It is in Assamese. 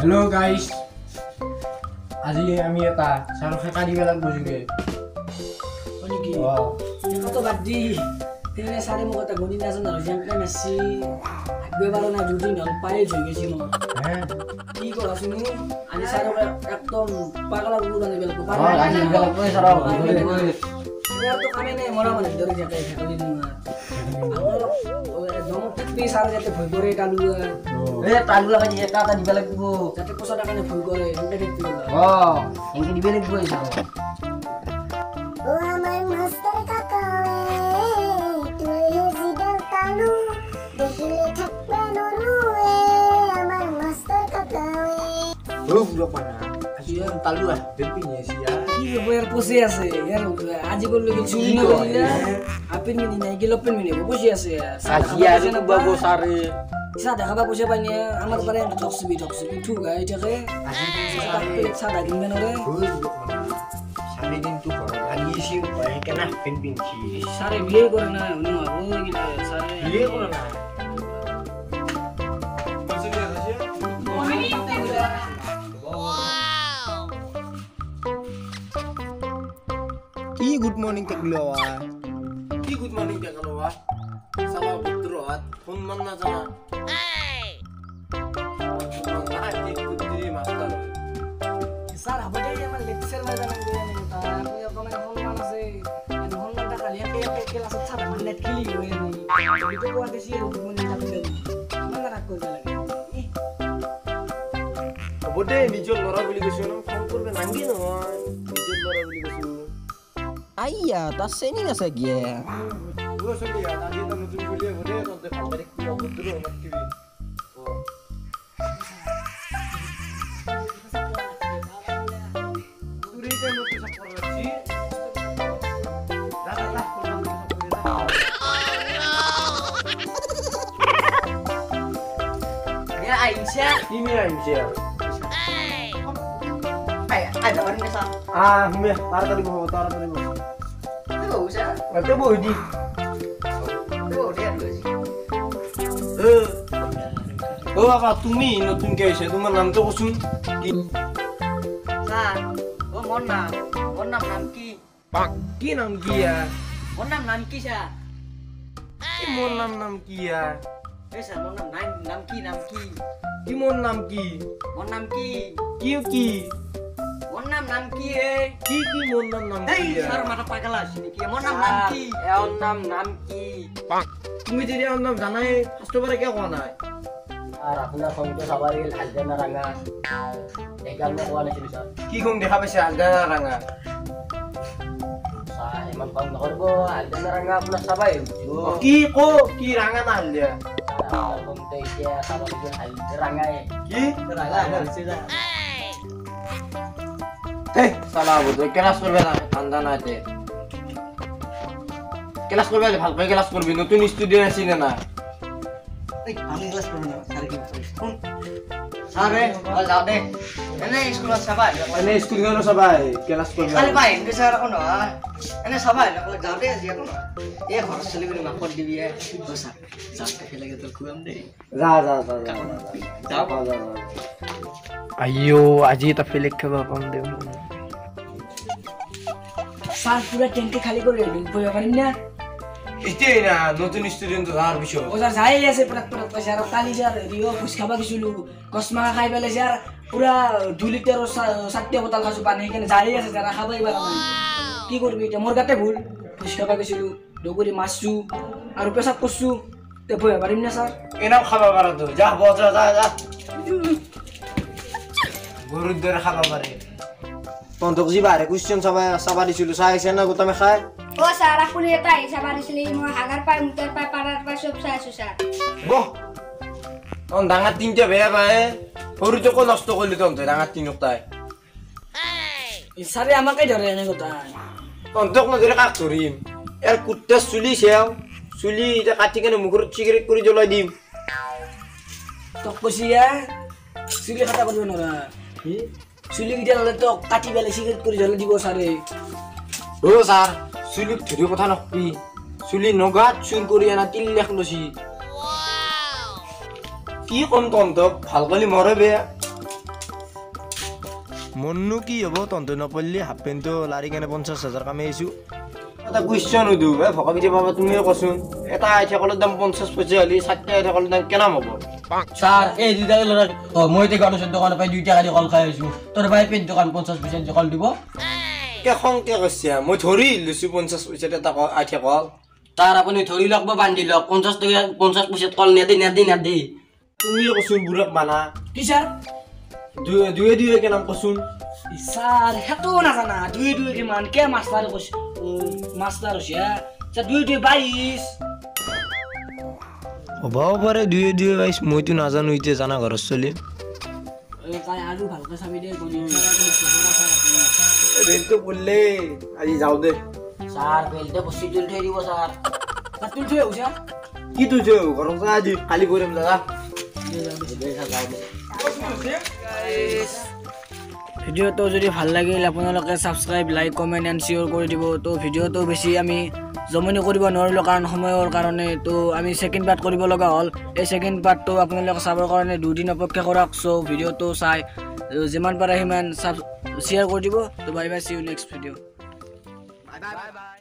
হেল্ল' গাইছ, আজি আমি এটা ছাৰক সেকা দিব লাগিব যোগে। হয় নেকি? সেকাটো বাদ দি সেইদিনা ছাৰে মোক এটা গণিত নাজানা আৰু জেংকা মাৰছি, ভাবিব পৰা নাই, দুদিন হ'ল পায়ে ধুই গৈছি মই। কি কৰাচোন আজি ছাৰক একদম পাগলা কুকুৰ বান্ধি পেলাব। ইয়াৰতো কামেই নাই, মৰা মানুহ দৰে থাকে ভেকুলী নোহোৱা। দমত থাকবি ছাৰে যাতে ভয় কৰে তালুৱা। এ তালুৱা কাটি এটা এটা দিব লাগিব। যাতে পইচা কাৰণে ভয় কৰে, সেনকে থাকিবি। অ সেনকে দিব লাগিব। ও আমার মাস্টার কাকা তুই জিডাল তালু দেখিলে থাকবে নরুয়ে আমার মাস্টার কাকা। ও বুড়ো পানা আজি তালুয়া বেপিনি আছে। কি ইয়ার বসে আছে ইয়ার আজি করলে কি চুরি না করিলা আপেন মিনি নাই কি লপেন মিনি বসে আছে। আজি আর বাবু সারে সাদা খাবা পয়সা পাই না আমার পারে ঠকসিবি ঠকসিবি ঠুক I থাকে সাদা কিনবে না রে। সারে কিন্তু ভাঙিয়েছি কেন পেন পিনছি। সারে বিয়ে করে না ও গিলা সারে বিয়ে করে না। কি গুড মর্নিং থাকলো, কি গুড মর্নিং থাকলো সালা পুত্র হাত ফোন মান না জানা। স্যার হবে আমার লেকচার মারা জানা তা অকমান সম্মান আছে, সম্মানটা খালি একে একে ক্লাসত ছাড়া মানে নেট খেলি গই আমি এইটো কোৱা বেছি আৰু গুড মৰ্নিং থাকলে ইমান ৰাগ কৰিব লাগে। হ'ব দে, নিজৰ ল'ৰা বুলি কৈছো ন, ফোন কৰবে নাংগি নহয়, নিজৰ ল'ৰা বুলি কৈছো। আইয়া তাৰ চেনি আছে গিয়ে। ও চলি আজি এটা নতুন চলি হ'ব দে, তহঁতে ভালকে থাকিবি, অভদ্ৰ হৈ নাথাকিবি। ও বাবা, তুমি নতুনকে আহিছা, তোমাৰ নামটো কচোন। ও মোৰ নাম, মোৰ নাম নাম কি? কি নাম কি? মোৰ নাম নাম কি ছাৰ? মোৰ নাম নাম কি? এই ছাৰ মোৰ নাম নাম কি? নাম কি? কি মোৰ নাম কি? মোৰ নাম কি? কি কি মোৰ নাম নাম কি? এ কি কি মোৰ নাম নাম কি? এই ছাৰ মাথা পাগলা আছে নেকি? মোৰ নাম নাম কি? এৰ নাম নাম কি? তুমি যদি এৰ নাম জানাই ফাৰ্ষ্টৰ পৰা কিয় কোৱা নাই? আৰ আপোনাৰ খংটো চাব লাগিল হালধীয়া না ৰাঙা, সেইকাৰণে কোৱা নাছিলো ছাৰ। কি খং দেখা পাইছে হালধীয়া না ৰাঙা? ছাৰ ইমান খং নকৰিব, হালধীয়া না ৰাঙা আপোনাক চাবাই। কি ক কি ৰাঙা না হালধীয়া? খংটো এতিয়া চাব লাগিল হালধীয়া ৰাঙাই। কি ৰাঙা হৈছে? এই চালা বুধ ক্লাছ কৰবে না, ঠাণ্ডা নাই তে ক্লাছ কৰবে, ভালকৈ ক্লাছ কৰবি। নতুন ষ্টুডেণ্ট আছিল না? আমি ক্লাছ কৰোঁ না ছাৰ? কি ছাৰ যাওঁ দে, এনে স্কুলত চাবা, এনে স্কুলখনো চাবা, ক্লাছ কৰবে খালি পাই এনকে ছাৰ একো নহয়, এনে চাবা নকলে যাওঁ দে আজি একো নহয়। এই ঘৰত চলি বুলি মাকত দিবি। অ ছাৰ যাওঁ দে, খেলে তোৰ খুৱাম দেই। যা যা যা যা যা যা। আইয়ো আজি এটা ফেলেক খাব পাম দে। ছাৰ পুৰা টেংকি খালী কৰি বহিব পাৰিম না? এতিয়াই না, নতুন ষ্টুডেণ্ট যাৰ পিছত। ও ছাৰ যাই আছে পৰাত পৰাত পইচা। আৰু কালি ছাৰ হেৰিও ভোজ খাব গৈছিলো, গছমা খাই পেলাই ছাৰ পুৰা 2 লিটাৰৰ 4টা বটল খাইছো পানী, সেইকাৰণে যাই আছে ছাৰ খাবই পৰা নাই। কি কৰিবি এতিয়া, মোৰ গাতে ভুল। ভোজ খাব গৈছিলো, দগৰি মাৰছো আৰু পেচাব কৰছো, তে বহিব পাৰিম না ছাৰ? এনেও খাব পাৰা তো, যা বহ, যা যা যা। গৰুৰ দৰে খাব পাৰে। তহঁতক যি বাহিৰে কুৱেশ্যন চাবা চাবা দিছিলো, চাই আহিছে না গোটামে খাই? ও স্যাৰ আপুনি এটা হিচাপ আনিছিলে, মই হাগাৰ পাই মুতাৰ পাই পাৰাৰ পাই চব চাই আছো স্যাৰ। বহ, তহঁত ডাঙৰ তিনিটা বেয়া পায়, সৰুটোকো নষ্ট কৰিলি তহঁতে ডাঙৰ তিনিওটাই। ছাৰে আমাকে ধৰে এনে কথা। তহঁতক নধৰি কাক ধৰিম? ইয়াৰ কুত্তা চুলি চেও চুলি এতিয়া কাটি কেনে মুখত চিগাৰেট কৰি জ্বলাই দিম। তোক কৈছি ইয়া চুলি কটা কৰিব নোৱাৰা। চুলি কেইটা ল'লে তোক কাটি পেলাই চিগাৰেট কৰি জ্বলাই দিব ছাৰে। অ ছাৰ চুলিক ধৰি কথা নকবি, চুলি নগাত চুৰ কৰি আনা 3 লাখ লৈছি। কি কম তহঁতক, ভাল কৰি মৰে বেয়া। মোৰনো কি হ'ব তহঁতে নপঢ়লি হাফ পেণ্টটো লাৰি কেনে 50,000 কামাই আহিছোঁ। এটা কুৱেশ্যন সুধো, এই ভকাপিতি বাবা তুমিয়ে কচোন, এটা আইঠা কলৰ দাম 50 পইচা হ'লে 4টা আইঠা কলৰ দাম কেনাম হ'ব? ছাৰ এই দুটা ল'ৰা মই এতিয়া গণেশৰ দোকানৰ পৰা 2 টকা দি কল খাই আহিছোঁ, তোৰ বাই পেট দোকান 50 পইচা দি কল দিব। কে খংকে কৈছে, মই ধৰি লৈছোঁ 50 পইচাত এটা আইঠা কল। ছাৰ আপুনি ধৰি লওক বা বান্ধি লওক, 50 টকা 50 পইচাত কল নেদি নেদি নেদি। তুমিয়ে কচোন বুঢ়াক মানা। কি ছাৰ? দুয়ে দুয়ে কেনাম কচোন। ছাৰ সেইটোও নাজানা, 2 2 কিমান কে মাষ্টাৰ কৈছে, মাষ্টাৰ হৈছে ছাৰ 2 2 22। হ'বও পাৰে 2 2 22, মইতো নাজানো এতিয়া, জানা ঘৰৰ চলি। আৰু ভালকে চাবি দে, বেলটো পৰলে আজি যাওঁ দে। ছাৰ বেলটো বস্তু তুলি থৈ দিব ছাৰ। তুলি থৈ আহো ছাৰ। কি তুলি থৈ আহো? ঘৰত যা আজি, কালি কৰিম দাদা। ভিডিঅ'টো যদি ভাল লাগিল আপোনালোকে subscribe, like, comment and share কৰি দিব। তো ভিডিঅ'টো বেছি আমি জমনি কৰিব নোৱাৰিলোঁ কাৰণ সময়ৰ কাৰণে, তো আমি ছেকেণ্ড পাৰ্ট কৰিব লগা হ'ল। এই ছেকেণ্ড পাৰ্টটো আপোনালোকে চাবৰ কাৰণে 2 দিন অপেক্ষা কৰক। চ' ভিডিঅ'টো চাই যিমান পাৰে সিমান শ্বেয়াৰ কৰি দিব। তো bye bye, see you next video. Bye bye.